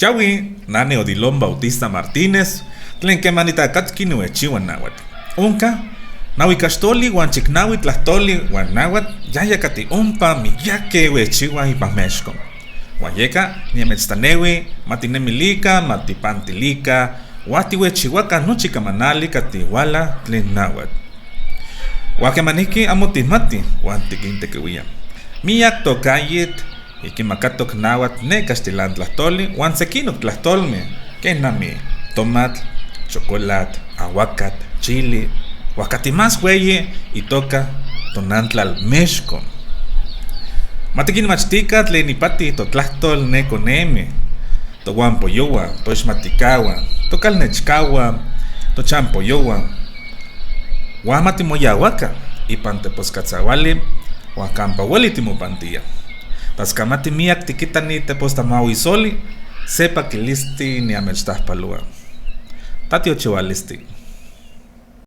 Chahui, nane Odilón Bautista Martínez, tlen quema nitacatqui nihuechiua náhuatl. Onca, nahui caxtoli huan chicnahui tlahtoli huan náhuatl yaya cati ompa miyaqui huechihuaj ipan Mexco. Huan yeca niamechtanehui matinemilica, matipantilica, huan tihuechihuaca nochi camanali cati huala tlen náhuatl. Huan quemanijqui amo tijmati huan tiquintequihuía. Miyac tocayit iquimacatoc náhuatl ne caxtilan tlahtoli huan sequinoc tlahtolme, quen nami tomatl, chocolatl, aguacat, chili, huan cati más hueyi itoca tonantlal Mexco. Matiquinmachtica tlen ipati totlahtol ne coneme, tohuampoyohua, toixmaticahua, tocalnechcahua, tochampoyohua. Huan matimoyahuaca ipan teposcatzahuali huan campa hueli timopantía. Tlascamati miyac tiquita ni tepostamahuisoli, se paquilisti niamechtlajpaloa. Tatiochihualisti.